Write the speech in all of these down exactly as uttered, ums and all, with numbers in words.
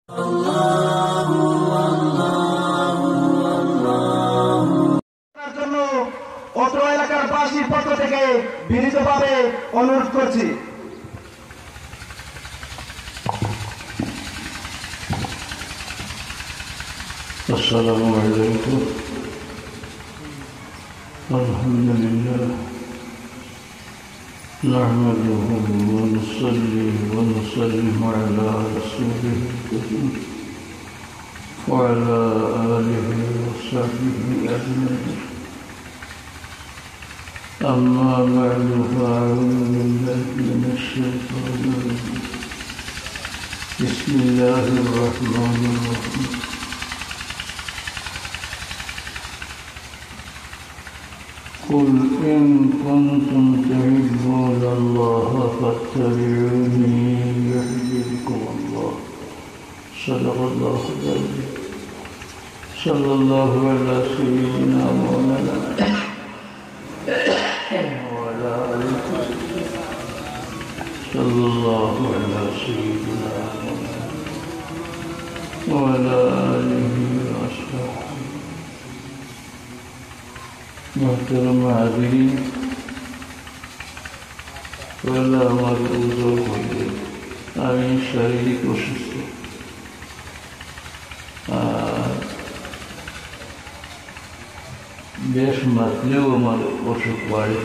তার জন্য অত্র এলাকার বাসীর পক্ষ থেকে বিনীতভাবে অনুরোধ করছি। السلام عليكم. الحمد لله. نحمده ونصلي ونسلم على رسوله الكريم وعلى آله وصحبه أجمعين. أما بعد، فأعوذ بالله من الشيطان الرجيم. بسم الله الرحمن الرحيم. قل إن كنتم تحبون الله فاتبعوني يحببكم الله. صدق الله العظيم. صلى الله على سيدنا مولانا وعلى آله. صلى الله على سيدنا مولانا وعلى آله وأصحابه. মোহতরম হাজিরিন, পয়লা আমার উজর অইল, আমি শারীরিক অসুস্থ। আর বেশ মাতলেও আমার অসুখ বাড়ে।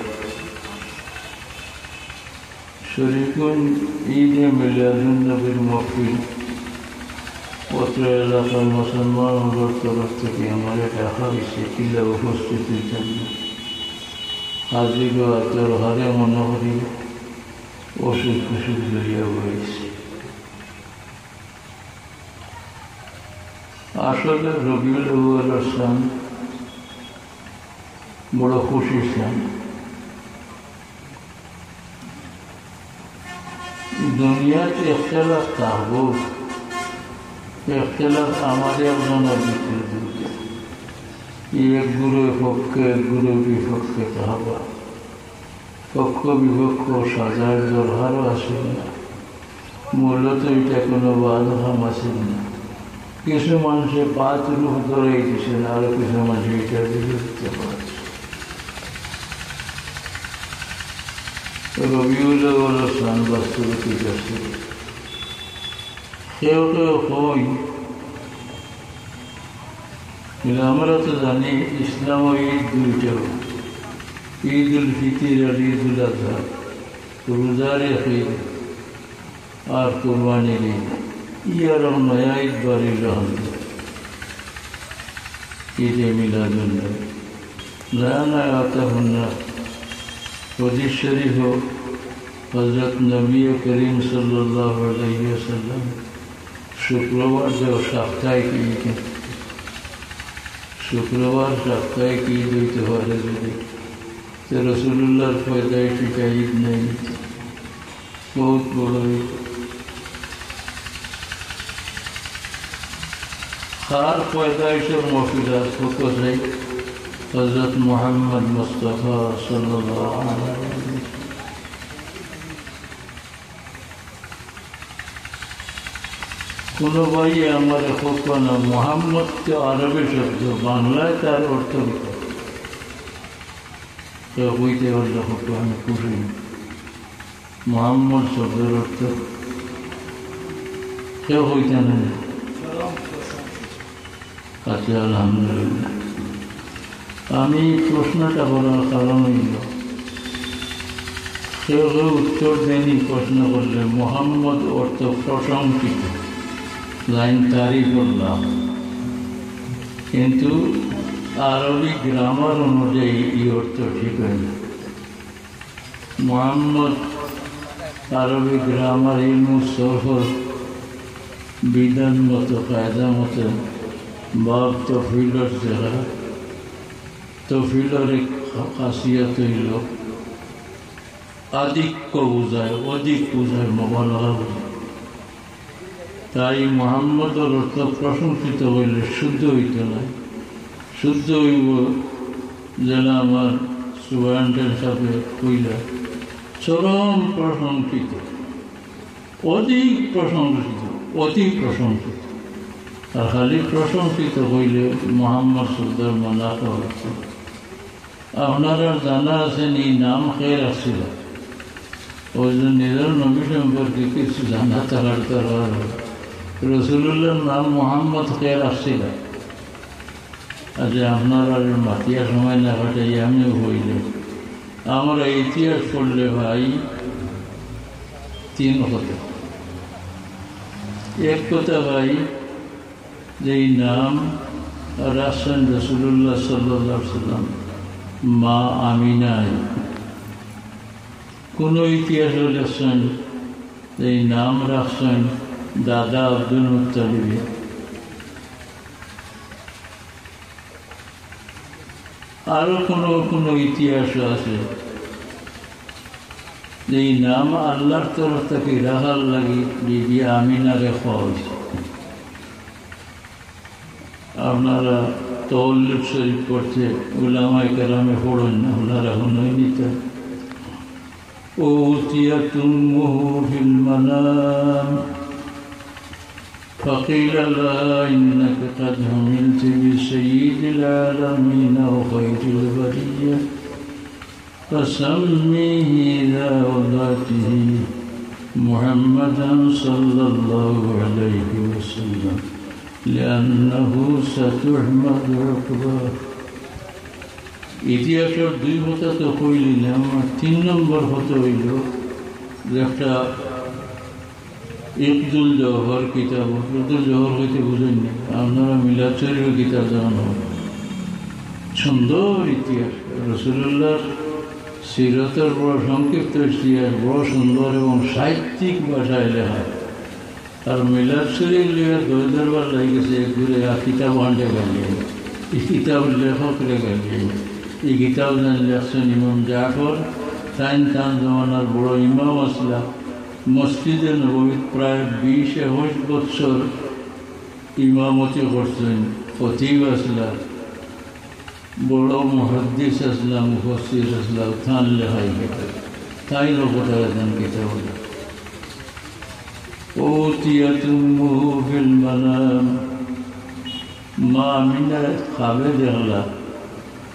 শরীফগঞ্জ ঈদে মিলাদুন নবীর মহফিল, অত্র এলাকার মুসলমান অকলর তরফ থাকি আমারে ডাকা অইছে, কিলা উপস্থিত অইতাম না। হাজির অওয়ার দরকারে মনে করি অসুখ বিসুখ লইয়া বইছি। আসলে রবিউল আউয়ালর চান বড় খুশির চান। দুনিয়াত ইখতিলাফ থাকবো, ইখতিলাফ আমাদের একজনের ভিতরে দুইটা, এক গুরুর পক্ষে এক গুরুর বিপক্ষে থাকবা। পক্ষ বিপক্ষ সাজার দরকারও আছে না। মূলত ইটা কোনো বাদ কাম আছে না। কিছু মানুষে পাঁচ রূপ ধরাই দিছে না, আর কিছু মানুষে ইটার বিরুদ্ধে করেছে। তো রবিউল আউয়ালর চান বাস্তবে ঠিক আছে। কেউ কেউ কই, কিন্তু আমরা তো জানি ইসলামো ঈদ দুইটা, ঈদুল ফিতর আর ঈদুল আজহা। রোজার এক ঈদ আর কুরবানির ঈদ। ই আর নয়া ঈদ বাড়িল অখন, ঈদে মিলাদুন নবী। না, না, অতা না। হাদিস শরীফো হযরত নবী করিম সাল্লাল্লাহু আলাইহি ওয়াসাল্লাম শুক্রবার যে সাপ্তাহিক ঈদ, শুক্রবার সাপ্তাহিক ঈদ অইতে পারে যদি, তো রাসূলুল্লাহর পয়দাইশ ইটা ঈদ নায়, বহুত বড় ঈদ। কার পয়দাইশর মহফিল আজ কত চাই? হযরত মুহাম্মদ মুস্তাফা সাল্লাল্লাহু আলাইহি ওয়াসাল্লাম। কোনো ভাইয়ে আমারে কউক্কা না, মুহাম্মদ তো আরবি শব্দ, বাংলায় তার অর্থ কিতা? কেউ কইতে পারলে কউক্কা, আমি খুশি। মুহাম্মদ শব্দর অর্থ কেউ কইতা না। আচ্ছা, আলহামদুলিল্লাহ। আমি প্রশ্নটা করার কারণ অইল, কেউ কেউ উত্তর দেনি প্রশ্ন করলে, মোহাম্মদ অর্থ প্রশংসিত, লাইন তারিফ করলাম, কিন্তু আরবি গ্রামার অনুযায়ী এই অর্থ ঠিক হয় না। মোহাম্মদ আরবি গ্রামার, ইলমু সরফর বিধান মতো, কায়দা মতো বাব তফিলর জাগা, তফিলর এক খাসিয়ত অইল আধিক্য বুঝায়, অধিক বুঝায়, মোবালাগা বুঝায়। তাই মোহাম্মদর অর্থ প্রশংসিত অইলে শুদ্ধ অইতো নায়। শুদ্ধ অইবো যেলা আমার সুবহানাল্লাহ সাবে কইলা, চরম প্রশংসিত, অধিক প্রশংসিত, অতি প্রশংসিত। আর খালি প্রশংসিত কইলে মোহাম্মদ শব্দর মানা করা। আপনারার জানা আছে নি নাম কে রাখছিলা? ওই যে নিজর নবী সম্পর্কে কিছু জানা তারার তারা রসুলুল্লাহর নাম মোহাম্মদ কে রাখছিলা? আজ আপনারার মাতিয়া সময় না কাটাই আমিও কইলে, আমরা ইতিহাস পড়লে ভাই তিন কথা। এক কথা ভাই, যে এই নাম রাখছেন রাসূলুল্লাহ সাল্লাল্লাহু আলাইহি ওয়াসাল্লাম মা আমিনায়। কোন ইতিহাসও লেখছেন যে এই নাম রাখছেন দাদা আব্দুল মুত্তালিবে। আরো কোনো কোনো ইতিহাস আছে যে এই নাম আল্লাহর তরফ থেকে রাখার লাগি বিবি আমিনারে কওয়া হইছে। আপনারা তওয়াল্লুদ শরীফ পড়তে উলামায়ে কেরামে পড়েন না, ওনারা হুনইন ইতা। أوتيت أمه في المنام فقيل لها إنك قد حملت بسيد العالمين وخير البرية فسميه إذا وضعته محمدا صلى الله عليه وسلم لأنه ستحمد عقباه. ইতিহাসর দুই কথা তো কইলিলাম, আর তিন নম্বর কথা হইল যে একটা ইকদুল জওহর কিতাব, ইকদুল জওহর হইতে বুঝেন না, আপনারা মিলাদ শরীফের কিতাব জানো, সুন্দর ইতিহাস, রসুলুল্লাহর সিরতের বড় সংক্ষিপ্ত ইতিহাস, বড় সুন্দর এবং সাহিত্যিক ভাষায় লেখা। আর মিলাদ শরীফ লইয়া দই দরবার লাগি গেছে, ঘুরে আর কিতাব আনতে গেলে, এই কিতাব লেখকরে গেলে, এই কিতাব যেন লেখছেন ইমাম জাফর, তাইন তান জমানার বড় ইমাম আসলা, মসজিদে নববীত প্রায় বিশ একুশ বৎসর ইমামতি করছেন, খতিব আসলা, বড় মুহাদ্দিস আসলা, মুফাসসির আসলা, তান লেখাই কিতাব, তাই লোক তারা তান কিতাব। أوتيت أمه في المنام, মা আমিনা খাবে দেখলা,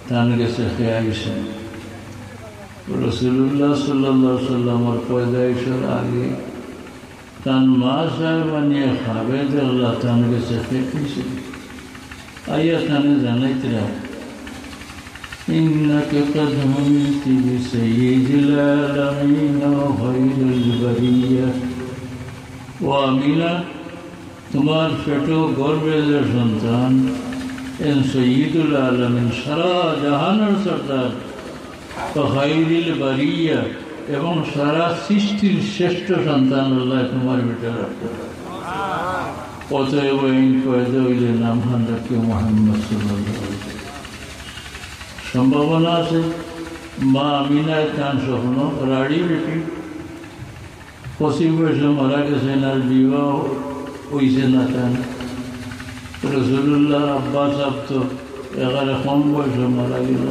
তান গেছে কে আইছে। রাসূলুল্লাহ সাল্লাল্লাহু আলাইহি ওয়াসাল্লামর পয়দাইশর আগে তান মা সাহেবানিয়ে খাবে দেখলা, তান গেছে কে আইছে। আইয়া তানে জানাইতরা, إنك قد حملت بسيد العالمين وخير البرية। ও আমিনা, তোমার পেটো গর্ভে যে সন্তান, এন সৈয়দুল আলামিন, সারা জাহানের সর্দার, ও খাইরুল বারিয়া, এবং সারা সৃষ্টির শ্রেষ্ঠ সন্তান আল্লাহ তোমার পেটো রাখছে। অতএব এই পয়দা হইলে নাম খান রাখিও মোহাম্মদ সাল্লাল্লাহু আলাইহি ওয়াসাল্লাম। সম্ভাবনা আছে, মা আমিনায় তান স্বপ্ন, রাড়ি বেটি, পঁচিশ বয়সে মারা গেছেন, আর বিবাহ হইছে না তান। রসুলুল্লাহর আব্বা সাহেব তো একেবারে কম বয়সে মারা গেল।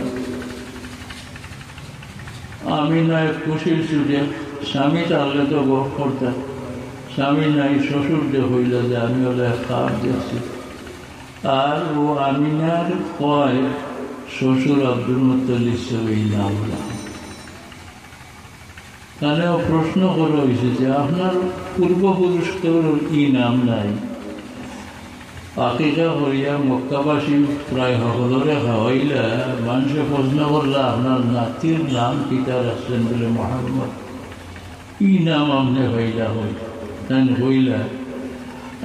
আমিনায় খুশির ছুটে, স্বামী থাকলে তো গপ করতা, স্বামী নাই, শ্বশুররে কইলা যে আমি অলা এক খাব দেখছি। আর ও আমিনার কয় শ্বশুর আব্দুল মুত্তালিব সাহেব এই নাম রাখে। তাহলে প্রশ্ন করা হয়েছে যে আপনার পূর্বপুরুষ কেউর ই নাম নাই। আকিকা করিয়া মক্কাবাসী প্রায় সকলরে খাওয়াইলা, মানুষে প্রশ্ন করলা, "আপনার নাতির নাম কিতা রাখছেন?" বলে, "মোহাম্মদ।" "ই নাম আপনে পাইলা কই?" তাইন কইলা,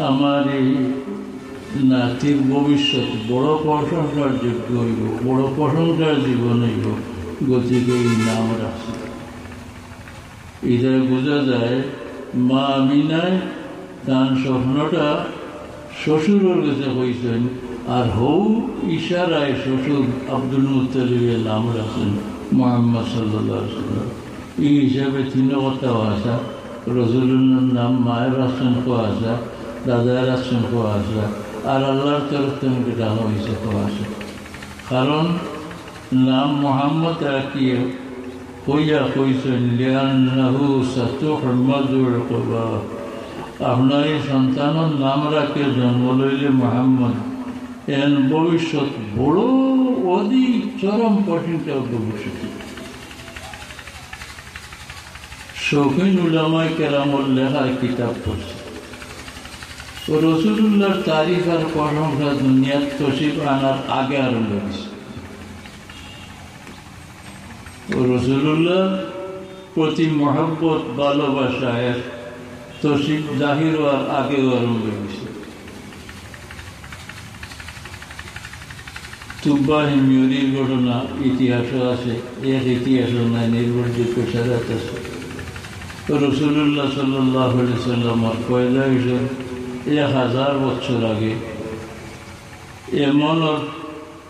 "আমার এই নাতির ভবিষ্যৎ বড় প্রশংসার যোগ্য হইব, বড় প্রশংসার জীবন হইব, গতিকে এই নাম রাখছি।" ইতায় বুঝা যায়, মা আমিনায় তান স্বপ্নটা শ্বশুরর গেছে কইছেন, আর হউ ইশারায় শ্বশুর আব্দুল মুত্তালিবে নাম রাখছেন মোহাম্মদ সাল্লাল্লাহু আলাইহি ওয়াসাল্লাম। এই হিসাবে তিন কথাও আসা, রসুলুল্লাহর নাম মায়ে রাখছেন কওয়া আসা, দাদায় রাখছেন কওয়া আসা, আর আল্লাহর তরফ থেকে ডাকা হয়েছে কওয়া আসা। কারণ নাম মোহাম্মদ রাখিয়ে কইয়া কইছেন, "লিআন্নাহু সাতুহমাদু উকবা।" আপনার এই সন্তানর নাম রাখে জন্ম লইলে মোহাম্মদ, এন ভবিষ্যৎ বড় অধিক চরম কঠিনটা ভবিষ্যৎ। শৌখিন উলামায়ে কেরামর লেখার কিতাব পড়ছে। ও রসুলুল্লাহর তারিফ আর প্রশংসা দুনিয়াত তশরিফ আনার আগে আরম্ভ হয়েছে। ও রসুলুল্লাহর প্রতি মহব্বত, ভালোবাসা এর তশরিফ জাহির হওয়ার আগেও আরম্ভ হয়েছে। তুব্বা হিময়ুরির ঘটনা ইতিহাসও আছে, এক ইতিহাসও নাই, নির্ভরযোগ্য সেরাত আছে। তো রসুলুল্লাহ সাল্লাল্লাহু আলাইহি সাল্লামর পয়দা হয়েছেন এক হাজার বছর আগে। এমন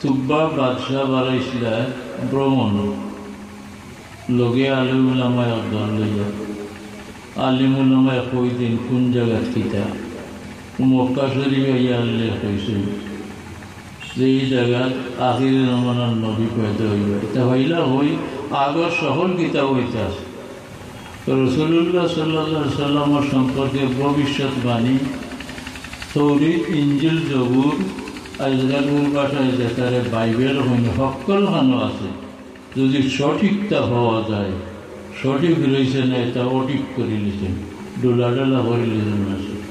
তুব্বা বাদশাহ বাড়াইছিলা ভ্রমণ, লগে আলিম উলামায়ে একদল লইয়া। আলিম উলামায়ে কই দিন কোন জাগাত কিতা, মক্কা শরীফ আইয়া আল্লাহ কইছেন যে এই জাগাত আখির জমানার নবী পয়দা হইবা। এটা হইলা হই আগর সকল কিতাব হইতে আছে। তো রসুলুল্লাহ সাল্লাল্লাহু আলাইহি সাল্লামর সম্পর্কে ভবিষ্যৎবাণী তৌরিত, ইঞ্জিল, জবুর, আজকালর ভাষায় যেটারে বাইবেল হইন, হক্কল খানো আছে। যদি সঠিকটা পাওয়া যায়, সঠিক রয়েছে না, এটা অটিক করি লিছেন, ডোলাডালা করি লিছেন আছে।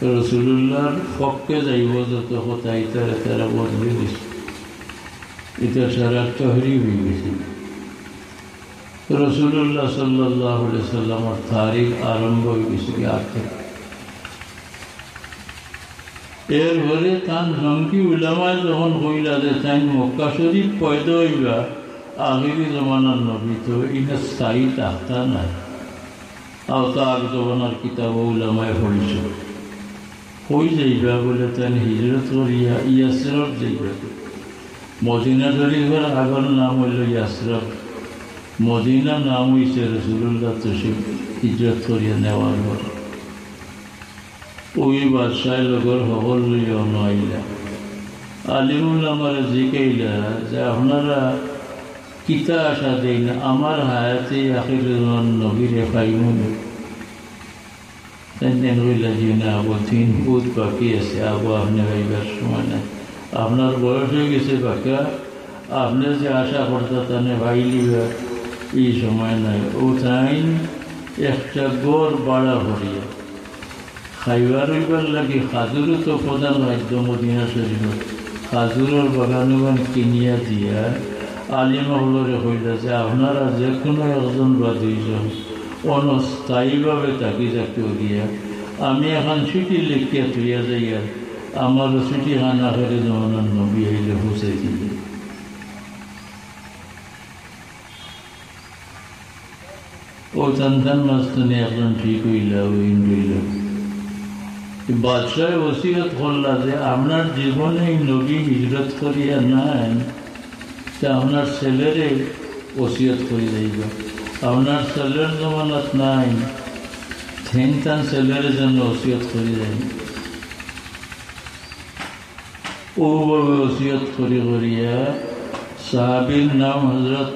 তো রসুলুল্লাহর পক্ষে যাইব যত কথা, ইতারে তারা বদলে দিছে, এটা সারা তহরি হয়ে গেছে। রসুলুল্লাহ সাল্লাল্লাহু আলাইহি সাল্লামর তারিখ আরম্ভ হয়ে গেছে কি আগ থেকে। এরপরে তান জঙ্গি উলামায় যখন কইলা যে তাইন মক্কা শরীফ পয়দা হইবা, আখেরি জমানার নবী, তো ইনে স্থায়ী থাকতা নাই। আর তা আগ জমানার কিতাব উলামায় পড়ছে। কই যাইবা বলে তাইন হিজরত করিয়া ইয়াসরব যাইবা। মদিনা শরীফের আগর নাম হইল ইয়াসরব। মদিনা নাম হইছে রসুলুল্লাহ তশরিফ হিজরত করিয়া নেওয়ার পর। ওই বাদশাহ লগর হকল লইয়া অনো আইলা। আলিম উলামারে জিকাইলা যে আপনারা কিতা আশা দেইন, আমার হায়াতে আখেরি জমানার নবীরে পাইমু নি? তাইন কইলা, "জি না, আবু, দিন বহুত বাকি আছে, আবু, আপনে পাইবার সময় নাই। আপনার বয়স হয়ে গেছে বাক্কা, আপনে যে আশা করতা তানে পাইলিবা এই সময় নাই।" ও তাইন একটা ঘর ভাড়া করিয়া খাইবার রইবার লাগি খাজুরও তো প্রধান খাদ্য মদিনা শরীফর। খাজুরর বাগান উগান কিনিয়া দিয়া আলিম অকলরে কইলা যে, "আপনারা যে কোনো একজন বা দুইজন অনো স্থায়ীভাবে থাকি থাকি দিয়া আমি এখন চিঠি লিখিয়া থইয়া যাইয়ার, আমার চিঠি খান আখেরি জমানার নবী আইলে পৌঁছাই দিবে।" ও তান তান মাঝখানে একজন ঠিক হইলা, ও ইন রইল। বাদশায় ওসিয়ত করলা যে, "আপনার জীবনে এই নবী হিজরত করিয়া নাই, তে আপনার ছেলেরে ওসিয়ত করি যাইবা। আপনার ছেলের জমানাত নাই, তাইন তান ছেলেরে যেন ওসিয়ত করি যাইন।" ওভাবে ওসিয়ত করি করিয়া সাহাবীর নাম হযরত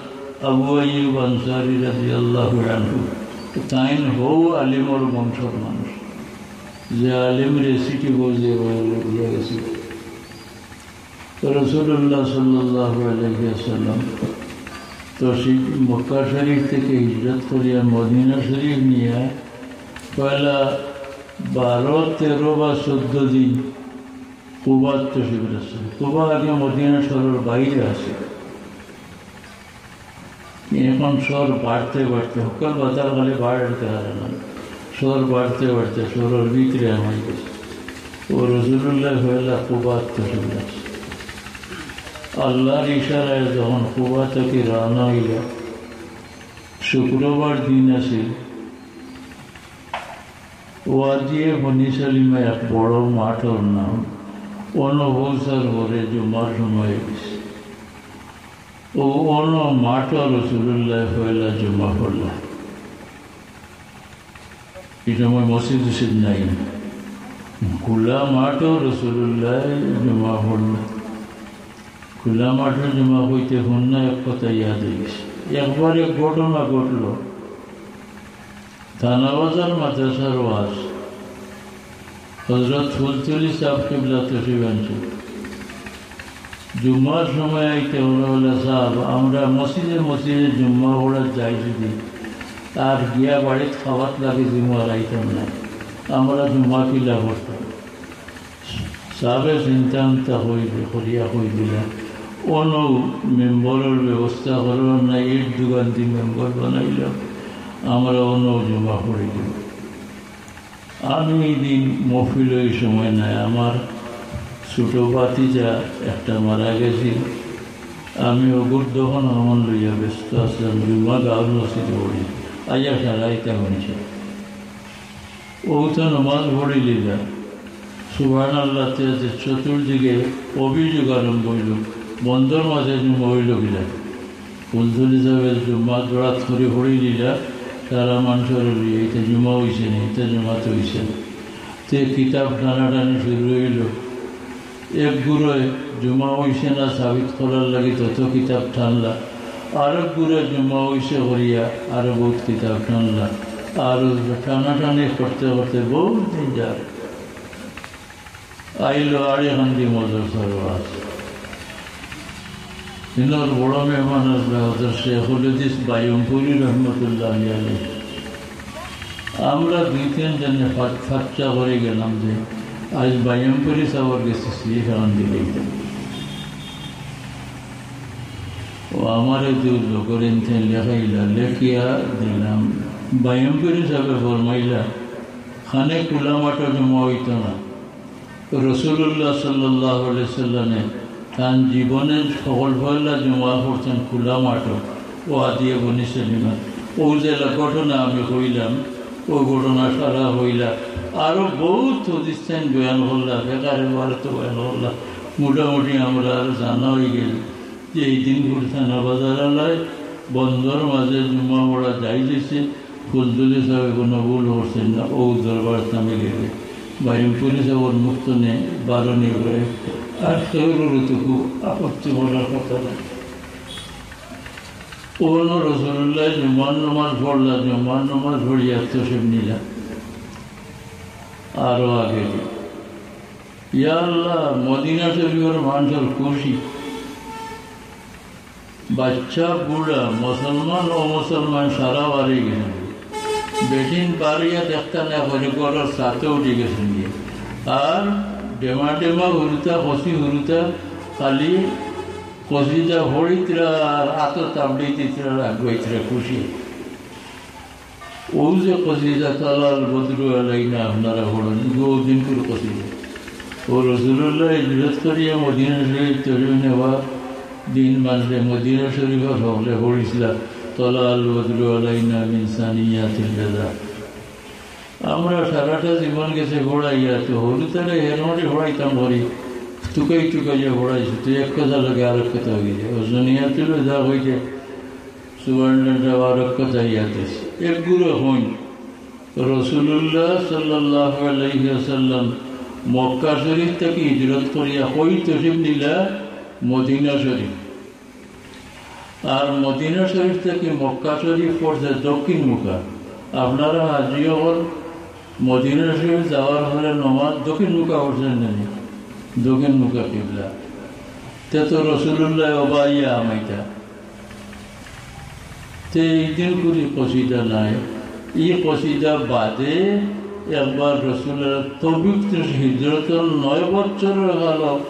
আবু আইয়ুব আনসারী রাদিয়াল্লাহু আনহু। তাইন হউ আলিমর বংশর মানুষ, যে আলিমরে চিঠি বুঝে দিয়া গেছে। তো রাসূলুল্লাহ সাল্লাল্লাহু আলাইহি ওয়াসাল্লাম তো সেই মক্কা শরীফ থেকে হিজরত করিয়া মদিনা শরীফ নিয়া পয়লা বারো, তেরো বা চৌদ্দ দিন কুবাত তশরিফ রাখছে। কুবা আগে মদিনা শহরের বাইরে আছে, এখন শহর বাড়তে বাড়তে, হক্কল বাজার খালি বাড়তে পারে না, শহর বাড়তে বাড়তে শহরের ভিতরে আমার গেছে। ও রাসূলুল্লাহ পয়লা কুবাত তশরিফ রাখছে। আল্লাহর ইশারায় যখন কুবা থেকে রওনা হইল, শুক্রবার দিন আছে, ওয়াদিয়ে বনি সালিমা এক বড় মাঠর নাম, অনো পৌঁছার পরে জুমার সময় হইছে। ও অনো মাঠো রাসূলুল্লাহ পয়লা জুমা পড়লা। এই সময় মসজিদ উসজিদ নাই, খোলা মাঠো রাসূলুল্লাহ জুমা পড়লা। খোলা মাঠো জুমা হইতে হুন্না এক কথা ইয়াদ হয়ে গেছে। একবার এক ঘটনা ঘটলো, থানাবাজার মাদ্রাসার ওয়াজ, হযরত ফুলতলি সাহেব কিবলা তশরিফ আনছইন। জুম্মার সময় আইতে অইলো, বলে, "সাহেব, আমরা মসজিদে মসজিদে জুম্মা পড়াত যাই যদি, আর গিয়া বাড়িত খাওয়াত লাগি জুম্মার আইতাম না, আমরা জুম্মা কিলা পড়তাম?" সাহেবে চিন্তা উন্তা করি দি-, করিয়া কই দিলা, "অনো মেম্বরর ব্যবস্থা করো না, ইট দুগান্তি মেম্বর বানাইলাম, আমরা অনো জুম্মা পড়ি দিব।" আমি এই দিন মহফিল ওই সময় নাই, আমার ছোট ভাতিজা একটা মারা গেছিল। আমি অগুর দফন কাফন লইয়া ব্যস্ত আছিলাম, জুম্মা গাউর মসজিদে পড়ি, আইয়া সারাইতা হইছে। ও তো নমাজ পড়ি লিলা, সুবহানাল্লাহ তে আছে, চতুর্দিকে অভিযোগ আরম্ভ হইল, বন্দর মাঝে জুম্মা হইল কিলা। ফুলতলি সাহেবের জুম্মা জোড়াত করে পড়ি লিলা, সারা মানুষের লইয়া, "ইটা জুম্মা হইছে না, ইটা জুম্মা তো হইছে না।" তে কিতাব টানাটানি শুরু হইল। এক গুরুয়ে জুম্মা হইছে না সাবিত করার লাগি তত কিতাব টানলা, আরো গুরুয়ে জুম্মা হইছে করিয়া আরো বহুত কিতাব টানলা। আর টানাটানি করতে করতে বহুত দিন যায়। আইলো আড়িকান্দি মাদ্রাসার ওয়াজ। ইনোর বড় মেহমান আসলা হযরত শেখুল হাদিস বায়ুমপুরি রহমতুল্লাহ আলাইহি। আমরা দুই তিন জনে ফা-, ফাচ্চা করে গেলাম যে আজ বায়ুমপুরি সাহেবের গেছে চিঠি খান দিলে। ও আমারে দূর লোকের ইনতে লেখাইলা, লেখিয়া দিলাম। বায়ুমপুরি সাহেবে ফরমাইলা, "খানে খোলা মাঠো জুম্মা হইতো না।" রসুলুল্লাহ সাল্লাল্লাহু আলাইহি সাল্লামে তান জীবনে সকল পয়লা জুমা পড়ছেন খোলা মাঠো, ওয়াদিয়ে বনি সালিমা। ও যে ঘটনা আমি কইলাম, ও ঘটনা সারা হইলা। আরো বহুত হাদিস তাইন বয়ান করলা, ফেকারে বারত বয়ান করলা। মোটামুটি আমরা আর জানা হয়ে গেল যে এই দিন গুলশানা বাজার আলায় বন্দর মাঝে জুম্মা পড়া যাই দিছে, ফুলতলি সাহেবে কোনো ভুল করছেন না, ও দরবার সামনে গেলে বায়ুমপুরি সাহেবের মুক্ত নেই, বারো নেই করে, আর কেউর তো খুব আপত্তি করার কথা না। ও রসুলুল্লাহ জুম্মার নমাজ পড়লা, জুম্মার নমাজ পড়িয়া তশরিফ নিলা, আরো আগে। ইয়া আল্লাহ, মদিনা শরীফের মানুষের খুশি, বাচ্চা বুড়া, মুসলমান অমুসলমান সারা বাড়ি গেছেন। বেটিন বাড়িয়া দেখতা না করে ঘরর ছাদো উঠি গেছেন গিয়া। আর ডেমা ডেমা হুরুতা, কচি হুরুতা, খালি কচিদা পড়িতরা আর আতো তাবড়ি দিতরা আর আগুয়াইতরা খুশি। ও যে কচিদা তালাল বদরু আলাইনা আপনারা পড়েন, গো দিনপুর কচিদা। ও রসুলুল্লাহ হিজরত করিয়া মদিনা শরীফ তশরিফ নেওয়া দিন মানলে মদিনা শরীফের হকলে পড়িছিলা, "তালাল বদরু আলাইনা মিন সানিয়াতিল বেদা।" আমরা সারাটা জীবন গেছে পড়াইয়া, তো হুরুতারে হেরমাটি পড়াইতাম করি, তুকাই তুকাইয়া পড়াইছি, তো এক কথা লাগে আরেক কথা হয়ে যায়। ও সানিয়াতিল বেদা হইতে সুবর্ণটা আরো কথা ইয়াদ আছে। এক গুরু হইন, রসুলুল্লাহ সাল্লাল্লাহু আলাইহি ওয়াসাল্লাম মক্কা শরীফ থাকি হিজরত করিয়া কই তশরিফ নিলা? মদিনা শরীফ। আর মদিনা শরীফ থাকি মক্কা শরীফ পড়ছে দক্ষিণ মুখা। আপনারা হাজি অকল মদিনা শরীফ যাওয়ার পরে নমাজ দক্ষিণ মুখা পড়ছেন না নি? দক্ষিণ মুখা কিবলা। তে তো রসুলুল্লাহ ওবা ইয়া হামাইতা। তে এই দিন করি কচিদা নাই। এই কচিদা বাদে একবার রসুলের তবুক হিজরতর নয় বছরের কালো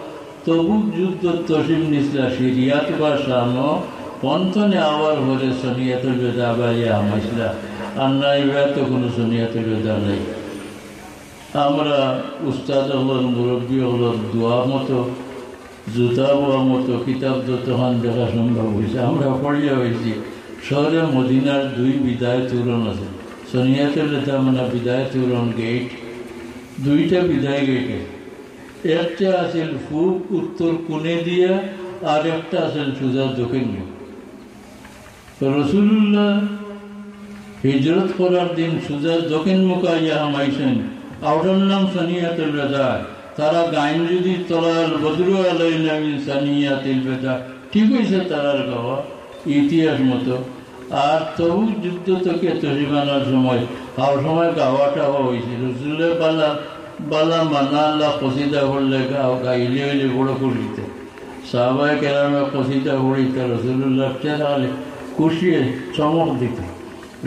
তবুক যুদ্ধ তশরিফ নিসলা সিরিয়াত বা শামো, পন্থনে আওয়ার পরে সানিয়াতুল বেদা বাড়িয়া হামাইসলা। আর নাই, এবার তো কোনো সানিয়াতুল বেদা নাই। আমরা উস্তাদ অকলর, মুরব্বী অকলর দোয়া মতো, জুতা বোয়া মতো, কিতাব যতখান দেখা সম্ভব হইছে, আমরা পড়িয়া হইছি। শহরে মদিনার দুই বিদায় তোরণ আছে, সানিয়াতুল বেদা মানে বিদায় তোরণ গেট, দুইটা বিদায় গেটে। একটা আছিল পূব উত্তর কোণে দিয়া, আর একটা আছিল সুজা দক্ষিণ মুখ। তো রসুলুল্লাহ হিজরত করার দিন সুজা দক্ষিণ মুখা ইয়া হামাইছেন, আউটার নাম সানিয়াতুল বেদা। তারা গাইন যদি তলাল বদরু আলাইনা মিন সানিয়াতিল বেদা, ঠিক হইছে তারার গাওয়া ইতিহাস মতো। আর তবুক যুদ্ধ থেকে তশরিফ আনার সময়, হাও সময় গাওয়া টাওয়া হইছে। রসুলের বালা বালা মানালা কসিদা পড়লে গা-, গাইলে অইলে বড় খুশি অইতা। সাহাবায়ে কেরামে কসিদা পড়িতা, রসুলুল্লাহর চেহারা খালি খুশিয়ে চমক দিতা।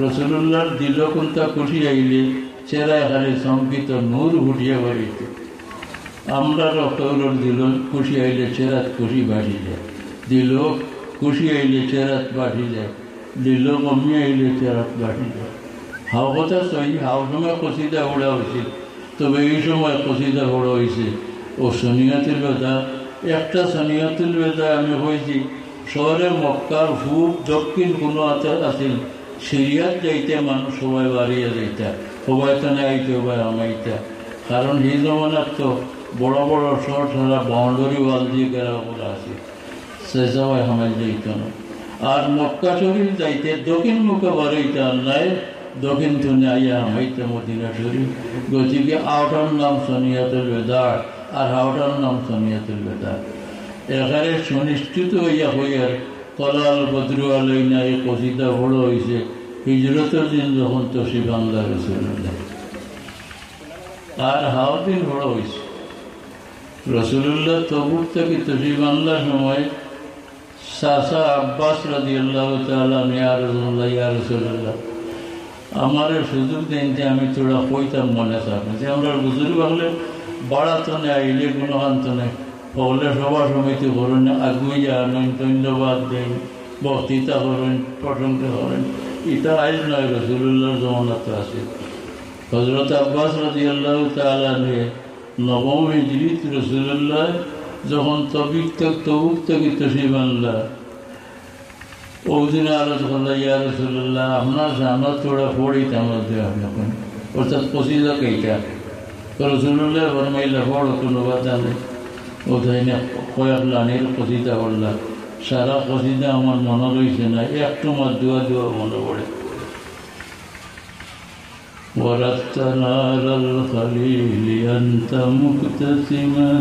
রসুলুল্লাহর দিলো কুনটা খুশি আইলে চেহারায় খালি চমকিত, নূর ফুটিয়া বারইত। আমরারও কেউরর দিলো খুশি আইলে চেহারাত খুশি ভাসি যায়, দিলো খুশি আইলে চেহারাত ভাসি যায়, দিলো কমি আইলে চেহারাত ভাসি যায়। হাও কথা সহি, হাও সময় কসিদা পড়া উচিত, তবে ই সময় কসিদা পড়া অইছে। ও সনিয়াতুল বেদা, একটা সনিয়াতুল বেদা আমি কইছি, শহরে মক্কার পূব দক্ষিণ কুনাত আছিল, সিরিয়াত যাইতে মানুষ সবাই বাড়িয়া যাইতা, সবাই তো আইতে, সবাই হামাইতা। কারণ হি জমানাত তো বড় বড় শহর সারা বাউন্ডারি ওয়াল দিয়া ঘেরাও করা আছে, সে সবাই হামাই যাইত না। আর মক্কা শরীফ যাইতে দক্ষিণ মুখে বারইতা, আর নায় দক্ষিণ থনে আইয়া হামাইতা মদিনা শরীফ। গতিকে হাওটার নাম সনিয়াতুল বেদা, আর হাওটার নাম সনিয়াতুল বেদা। এখানে সুনিশ্চিত অইয়া কইয়ার, তলাল বদরু আলাইনা, এই কসিদা বড় অইছে হিজরতর দিন যখন তশরিফ আনলা রসুলুল্লাহ। আর হাও দিন বড় অইছে। রসুলুল্লাহ তবুক থাকি তশরিফ আনলার সময় চাচা আব্বাস রাদিয়াল্লাহু তাআলা আনহু, "ইয়া রাসূলুল্লাহ, ইয়া রাসূলুল্লাহ, আমারে সুযোগ দেইন যে আমি থুড়া কইতাম মনে চায়।" যে আমরার বুজুর্গ অকলে বাড়া থনে আইলে কুনুখান থনে হকলে সভা সমিতি করইন, আগুয়াইয়া আনইন, ধন্যবাদ দেইন, বক্তৃতা করইন, প্রশংসা করইন। ইটা আইজ নায়, রসুলুল্লাহর জমানাত আছিল। হযরত আব্বাস রাদিয়াল্লাহু তাআলা আনহু নবম হিজরিত রসুলুল্লাহ যখন তবিক থাক-, তবুক থাকি তশরিফ আনলা, অউ দিন আরজ করলা, "ইয়া রাসূলুল্লাহ, আপনার শানো থুড়া পড়িতাম আজ আমি এখন।" অর্থাৎ কসিদা কইতা। তো রসুলুল্লাহ ফরমাইলা, "পড়ো, কুনু বাধা নাই।" অউ তাইন কয়েক লাইনর কসিদা পড়লা। সারা কসিদা আমার মনো রইছে না, একটু মাত দুয়া দুয়া মনো পড়ে। وردت نار الخليل أنت مكتتما،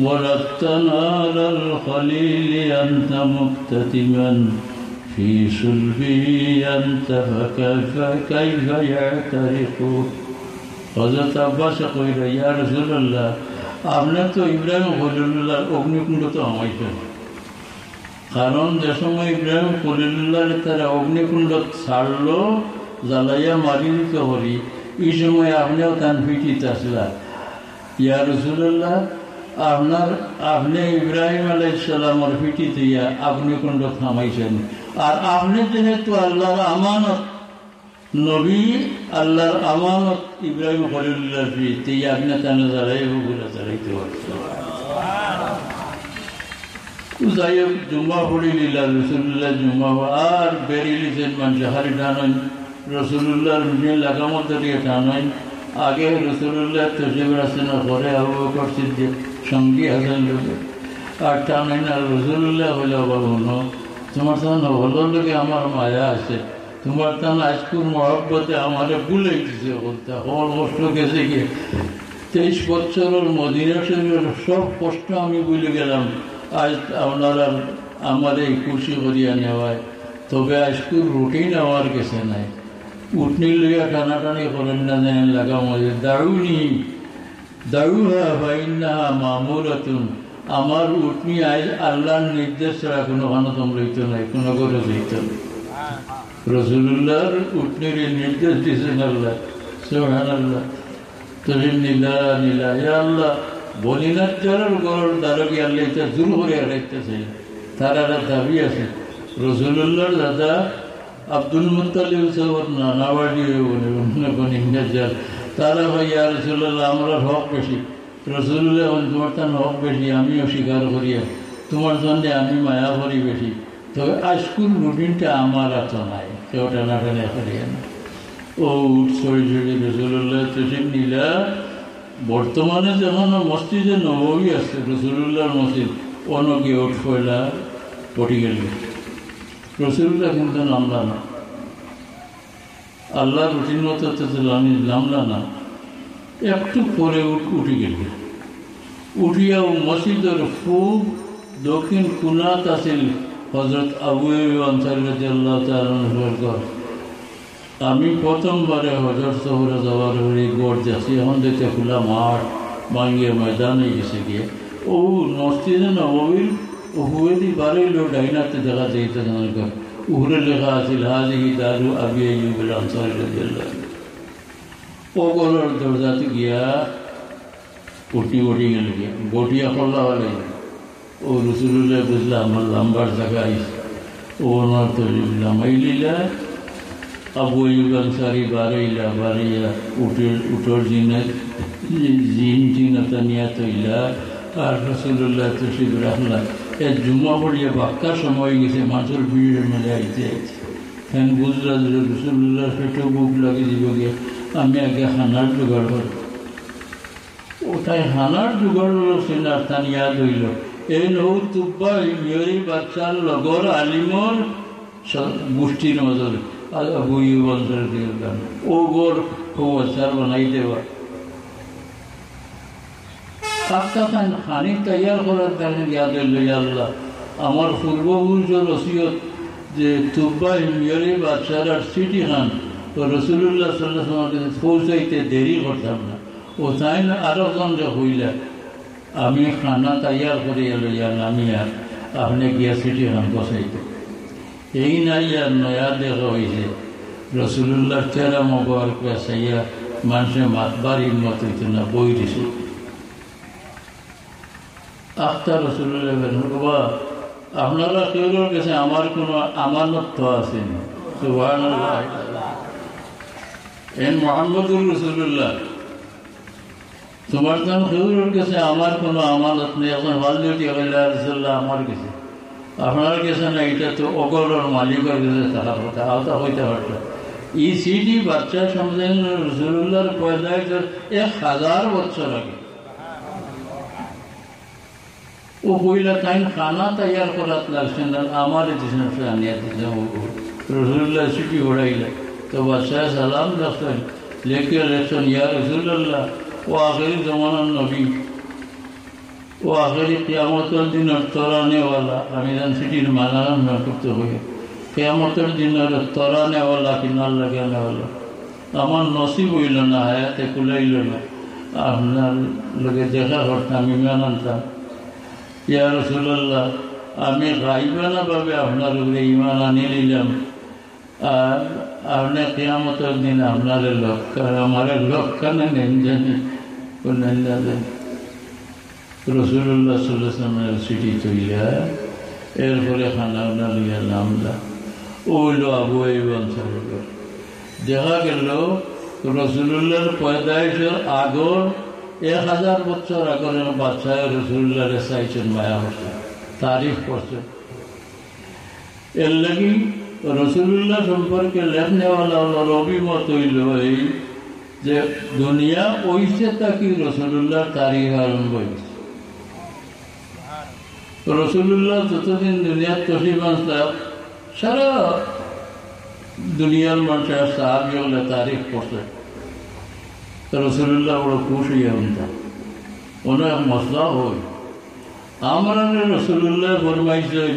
وردت نار الخليل أنت مكتتما، في صلبه أنت فكيف، كيف يحترق؟ হযরত আব্বাসে কইরা, "ইয়া রাসূলুল্লাহ, আপনে তো ইব্রাহিম খলিলুল্লাহর অগ্নিকুণ্ড তো হামাইছইন।" কারণ যে সময় ইব্রাহিম খলিলুল্লাহরে তারা অগ্নিকুণ্ডত ছাড়লো, জ্বালাইয়া মারি দিতো করি, ই সময় আপনেও তান পিঠিত আছলা। ইয়া রাসূলুল্লাহ, আপনার, আপনে ইব্রাহিম আলাইহিস সালামর পিঠিত অইয়া অগ্নিকুণ্ডত হামাইছইন, আর আপনে যেহেতু আল্লাহর আমানত, নবী আল্লাহর আমানত ইব্রাহিম খলিলুল্লাহর পিঠিত, ই আপনে তানে জ্বালাইবো বুলে জ্বালাইতে পারতো। যাই হোক, জুম্মা পড়িলিলা, রসুলুল্লাহ জুম্মা পড়-, আর বেরিলিছইন মানষে খালি টানইন, রসুলুল্লাহর রুটিন লাগামত ধরিয়া টানইন। আগে রসুলুল্লাহ তশরিফ রাখছইন, পরে আবু বকর সিদ্দিক সঙ্গী আছইন লগে। আর টানইন, আর রসুলুল্লাহ কইলা, "বাবা, হুনো, তুমার তান হকলর লগে আমার মায়া আছে।" তুমার তান আইজকুর মহব্বতে আমারে ভুলাই দিছে, বলতে আমার কষ্ট গেছে গিয়া। তেইশ বছরর মদিনা শরীফর সব কষ্ট আমি ভুলি গেলাম, আইজ আপনারা আমারে খুশি করিয়া নেওয়ায়। তবে আইজকুর রুটিন আমার গেছে নাই। উটনি লইয়া টানাটানি করইন না, যেন লাগা মজে। দাউনি দাউহা ফাইন্নাহা মামুরাতুন। আমার উটনি আইজ আল্লাহর নির্দেশ ছাড়া কুনুখানো তম লইতো নায়, কুনু ঘরো যাইতো নায়। রসুলুল্লাহর উটনিরে নির্দেশ দিছইন আল্লাহ। সুবহানাল্লাহ। তশরিফ নিলা, নিলা। ইয়া আল্লাহ, বনি নাজ্জারর ঘরর দ্বারো গিয়া আল্লাহ ইতা জোর করি আটাইতা চাই। তারার দাবি আছে। রসুলুল্লাহর দাদা আব্দুল মুত্তালিব সাহেবর নানা বাড়ি অইবো নে, অন্য কোন ইন্দাজ। তারা কয়, "ইয়া রাসূলুল্লাহ, আমরার হক বেশি।" রসুলুল্লাহ বলেন, "তুমার তান হক বেশি, আমিও স্বীকার করিয়ার। তুমার জন্য আমি মায়া করি বেশি। তবে আইজকুর রুটিনটা আমার আতো নাই, কেউ টানাটানি করিয়া না।" অউ উট চড়ি চড়ি রসুলুল্লাহ তশরিফ নিলা। বর্তমানে যেখানো মসজিদে নববী আছে, রসুলুল্লাহর মসজিদ, অনো গিয়া উট পয়লা পড়ি গেল। রসুলুল্লাহ কিন্তু নামলা না। আল্লাহর রুটিন মতো তো লামি-, নামলা না। একটু পরে উঠ-, উঠি গেল। উঠিয়া অউ মসজিদর পূব দক্ষিণ কুনাত আছিল হযরত আবু আইয়ুব আনসারী রাদিয়াল্লাহু তাআলা আনহুর ঘর। আমি প্রথমবারে হজর সফরে যাওয়ার পরে ঘর দেখছি, এখন দেখতে খোলা মাঠ, ভাঙ্গিয়া ময়দান অই গেছে গিয়া। ও মসজিদে নববীর উপরেদি বারইলো, ডাইন আতে দেখা যাইতেছে না। উপরে লেখা আছিল, "হাজিহি দারু আবি আইয়ুব আল আনসারী রাদিয়াল্লাহু আনহু।" ও ঘরর দরজাত গিয়া উঠি উঠি গেল গিয়া, বটিয়া খোলা হলে ও রসুলুল্লাহ বুঝলা, আমার লাম্বার জাগা আইছে। ও ওনার তো লামাই লিলা। আবু আইয়ুব আনসারী বারইলা, বারইয়া উটের, উটর জিনের জিন টিন ওটা নিয়া তইলা। আর রসুলুল্লাহ তশরিফ রাখলা। এ জুম্মা পড়িয়া বাক্কা সময় গেছে, মাসুল ভিড়ের মধ্যে আইতে আইতে। তাইন বুঝলা যে রসুলুল্লাহর পেটো ভুক লাগি দিব গিয়া, আমি আগে খানার জোগাড় করব। ও তাই খানার জোগাড় হলো, সে না তান ইয়াদ হইল। এই নৌ তুব্বা মিয়রি বাচ্চার লগর আলিমর স-, গোষ্ঠীর মধ্যে আর আবু আইয়ুব আনসারী দিল গান। ও গর ও আচার বানাই দেবা। কাকা খান খানি তৈয়ার করার কারণে ইয়াদ হইল, "ইয়া আল্লাহ, আমার পূর্বপুরুষর ওসিয়ত যে তুব্বা মিয়রি বাচ্চার আর চিঠি খান ও রসুলুল্লাহ সাল্লাল্লাহু আলাইহি ওয়াসাল্লাম পৌঁছাইতে দেরি করতাম না।" ও তাইন আরো জনরে কইলা, "আমি খানা তৈয়ার করি লইয়া নামিয়া আপনি গিয়া চিঠি খান বসাইতে।" এই নাই আর নয়া দেখা হইছে। রসুলুল্লাহর চেহারা মোবারক চাইয়া মানুষে মাতবার হিম্মত হইতো না, বই দিছে। আখতা রসুলুল্লাহ বলেন, "বাবা, আপনারা কেউর কাছে আমার কোনো আমানত তো আছে না।" সুবহানাল্লাহ। এন মোহাম্মদুর রসুলুল্লাহ, তোমার তান কেউর কাছে আমার কোনো আমানত নেই। এখন ফালতু টিয়া কইলা, "ইয়া রাসূলুল্লাহ, আমার কাছে।" আপনার কাছে না, এটা তো অগরর মালিকর কাছে থাকার কথা, আওতা হইতে পারত। এই সিডি বাচ্চা সমঝে রসুলুল্লাহর পয়দাইশর এক হাজার বছর আগে। ও কইলা, "তাইন খানা তৈয়ার করাত লাগছে না, আমারে দিছেন, সে আনিয়া দিছেন।" ও, ও, রসুলুল্লাহ চিঠি পড়াইলা, তো বাদশাহ সালাম রাখছেন, লেখে লেখছেন, "ইয়া রসুলুল্লাহ, ও আখেরি জমানার নবী, ও আখেরি কিয়ামতর দিনর তরানেওয়ালা, আমি যেন চিঠির মানা না করতে হই, কিয়ামতর দিনর তরানেওয়ালা, কিনার লাগানেওয়ালা।" আমার নসিব হইল না, হায়াতে কুলাইল না, আপনার লগে দেখা করতাম, ইমান আনতাম। ইয়া রাসূলুল্লাহ, আমি গাইবানা ভাবে আপনার উপরে ইমান আনি নিলাম, আর আপনি কিয়ামতর দিন আপনারে লক্ষ্য, আমারে লক্ষ্যখানে নেন জানি, বললেন, "না জানি।" রসুলুল্লাহ সাল্লাল্লাহু আলাইহি ওয়াসাল্লামের চিঠি তুইলা, এরপরে খানা উনা লইয়া নামলা। ও হইল আবু আইয়ুব আনসারীর ঘর। দেখা গেল রসুলুল্লাহর পয়দাইশর আগর এক হাজার বছর আগর বাদশাহ রসুলুল্লাহরে চাইছেন, মায়া করছেন, তারিফ করছেন। এর লাগি রসুলুল্লাহ সম্পর্কে লেখনেওয়ালা হলো অভিমত হইল এই যে দুনিয়া অইছে তাকি রসুলুল্লাহর তারিখ আরম্ভ হইছে। রসুলুল্লাহ যতদিন দুনিয়াত তশরিফ আনছলা, সারা দুনিয়ার মানুষের সাহাবি হলে তারিফ করছে। তো রসুলুল্লাহ বড় খুশ হইয়া উনতা। অনেক মসলা হই। আমরারে রসুলুল্লাহ ফরমাইছে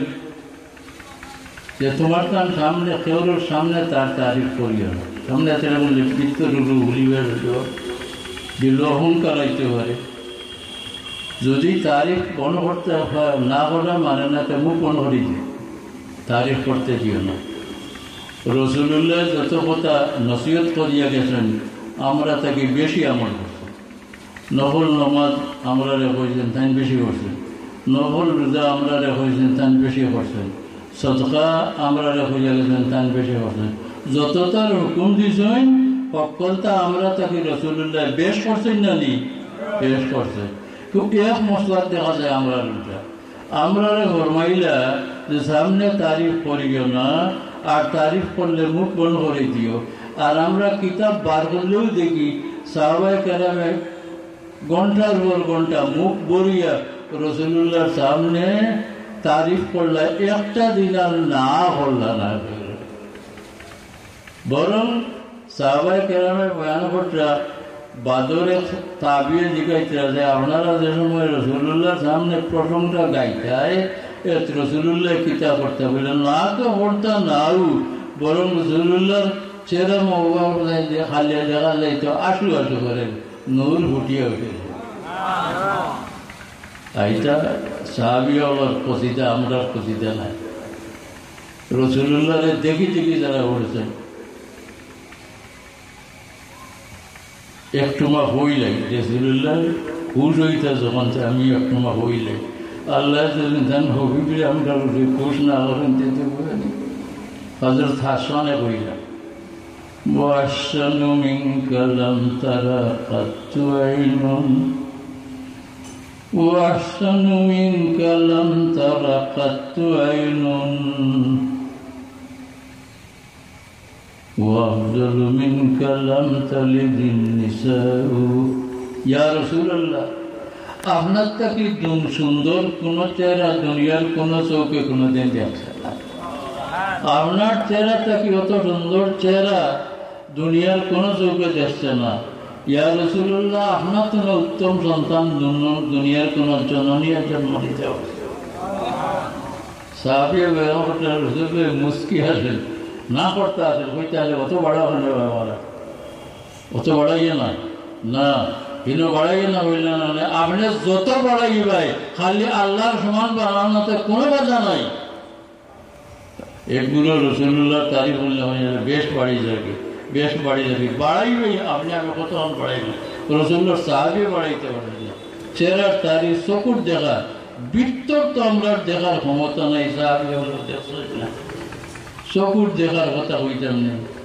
যে তোমার তার সামনে, কেউর সামনে তার তারিফ করিও না। সামনে তারা বললে, "পিতৃ রূপ ভুলিবার দিল অহংকার আইতে পারে।" যদি তারিফ বন্ধ করতে হয়, না করা মানে না, তে মুখ বন্ধ করে দিও, তারিফ করতে দিও না। রসুলুল্লাহ যত কথা নসিহত করিয়া গেছেন, আমরা তাকে বেশি আমল করছি। নফল নমাজ আমরারে কইছেন, তাইন বেশি করছেন। নফল রোজা আমরারে কইছেন, তাইন বেশি করছেন। সদকা আমরারে কইয়া গেছেন, তাইন বেশি করছেন। যত তার হুকুম দিছেন, হক্কলতা আমরা তাকে রসুলুল্লাহ বেশ করছেন না নি? বেশ করছেন। তো এক মসলাত দেখা যায় আমরার উল্টা। আমরারে ফরমাইলা যে সামনে তারিফ করিও না, আর তারিফ করলে মুখ বন্ধ করে দিও। আর আমরা কিতাব বার করলেও দেখি সাহাবায়ে কেরামে ঘন্টার পর ঘন্টা মুখ ভরিয়া রসুলুল্লাহর সামনে তারিফ করলা, একটা দিন আর না করলা না। বরং সাহাবায়ে কেরামে বয়ান করতরা, বাদর এক তাবিয়ে জিগাইতরা যে, "আপনারা যে সময় রসুলুল্লাহর সামনে প্রশংসা গাইতায়, এত রসুলুল্লাহ কিতা করতা?" বলে, "না তো করতা নাও, বরং রসুলুল্লাহর চেহারা মোবারক নাই যে খালি দেখা যাইতো আশু আশু করে নূর ফুটিয়া উঠে। এইটা সাহাবী অকলর কসিদা, আমরার কসিদা নায়। রসুলুল্লাহরে দেখি দেখি যারা পড়ছে, একটু মা হইলাই, রসুলুল্লাহ খুশ হইতা যখন, তে আমি একটু মা হইলাই। আল্লাহ যদি তান হবিবরে আমরা খুশ না করেন, তে তো বুঝে নি। হযরত হাসানে কইলা, "وأحسن منك لم تر قط عين، وأحسن منك لم تر قط عين, وأفضل منك لم تلد النساء।" ইয়া রাসূলুল্লাহ, আপনার থাকি দুন-, সুন্দর কোন চেহারা দুনিয়ার কোন চোখে কোনদিন দেখছে না। আপনার চেহারা থাকি অত সুন্দর চেহারা দুনিয়ার কোন চোখে দেখছে না। ইয়া রাসূলুল্লাহ, আপনার তো উত্তম সন্তান দুন-, দুনিয়ার কোন জননী একজন মরে যাও। সাহাবী বেগম রসুল মুস্কি আছেন, না করতে আছেন, কইতে আছেন, "অত বড় হলে বাবা, অত বাড়াইয়ে না।" না, ইনো বাড়াইয়ে না হইলে না, মানে, আপনি যত বাড়াই ভাই, খালি আল্লাহর সমান বাড়ানোতে কোনো বাধা নাই। এক গুরু রসুলুল্লাহ তারিফ বললে হয়, "বেশ বাড়ি যাবে, বেশ বাড়ি যাবে।" বাড়াই ভাই, আপনি আমি কতক্ষণ বাড়াই না, রসুলুল্লাহর সাহাবী বাড়াইতে পারেন না। চেহারার তারিফ, চকুর দেখা, ভিতর তো আমরার দেখার ক্ষমতা নাই, সাহাবী অকলর দেখছইন না। চকুর দেখার কথা কইতাম না।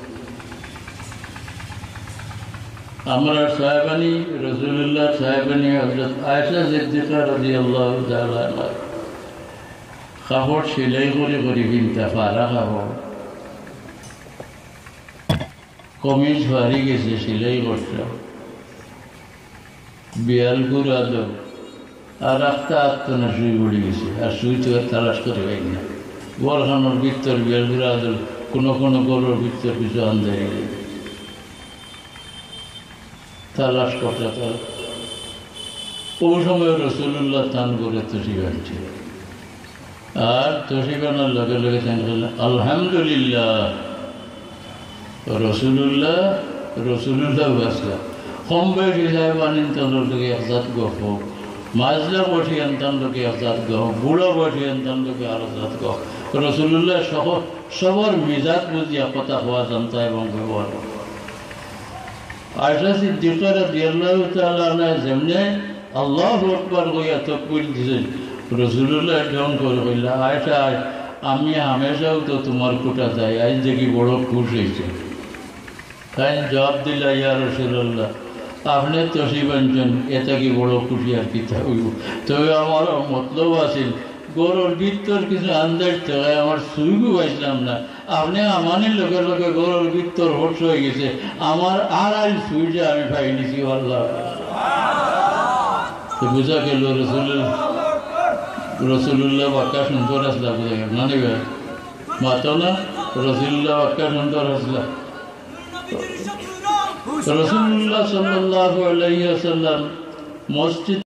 আমরার সাহেবানি, রসুলুল্লাহর সাহেবানি হযরত আয়েশা সিদ্দিকা রাদিয়াল্লাহু তাআলা আনহা কাপড় সেলাই করি করি পিনতা, ফাড়া কাপড়। কমিজ ফাড়ি গেছে, সেলাই করতা। বিয়াল ঘুরা দো। আর রাখতা আত্ত না সুই পড়ি গেছে। আর সুই তো তালাশ করি পাই না। ঘরখানোর ভিতর বিয়াল ঘুরা দো, কোনো কোনো ঘরর ভিতর কিছু আন্দারি নাই। তালাশ করতা তার। ওই সময় রসুলুল্লাহ তান ঘরে তশরিফ আনছে। আর তশরিফ আনার লগে লগে তাইন কইলা, "আলহামদুলিল্লাহ।" রসুলুল্লাহ, রসুলুল্লাহ বাঁচলা। কম বয়সী সাহেবানিন তান লগে এক জাত গপ, মাঝলা বয়সী আনতান লগে এক জাত গপ, বুড়া বয়সী আনতান লগে আরো জাত গপ। রসুলুল্লাহ সহ-, সবার মিজাজ বুঝিয়া কথা কওয়া জানতা এবং ব্যবহার করতা। আয়েশা সিদ্দিকা রাদিয়াল্লাহু তাআলা আনহা যেমনে আল্লাহু আকবার কইয়া তকবীর দিছইন, রাসূলুল্লাহ ঢং করি কইলা, "আয়েশা, আমি হামেশাউ তো তুমার কুটাত আই, আইজ দেখি বড় খুশ অইছি।" তাইন জবাব দিলা, "ইয়া রাসূলুল্লাহ, আপনে তশরিফ আনছইন, এ থাকি বড় খুশি আর কিতা অইবো? তবে আমার মতলব আছিল, ঘরর ভিতর কিছু আন্দাইর থাকায় আমার সুইগু পাইছলাম না।" আপনে আমানির লগে লগে ঘরর ভিতর ফর্সা অইগেছে, আমার আড়াইল সুইগু আমি পাই নিছি, আল্লাহ। তো বুঝা গেল রাসূলুল্লাহ, রাসূলুল্লাহ বাক্কা সুন্দর আছলা, বুঝা গেল না নি ভাই? মাতো না, রাসূলুল্লাহ বাক্কা সুন্দর আছলা। রাসূলুল্লাহ সাল্লাল্লাহু আলাইহি ওয়াসাল্লাম মসজিদ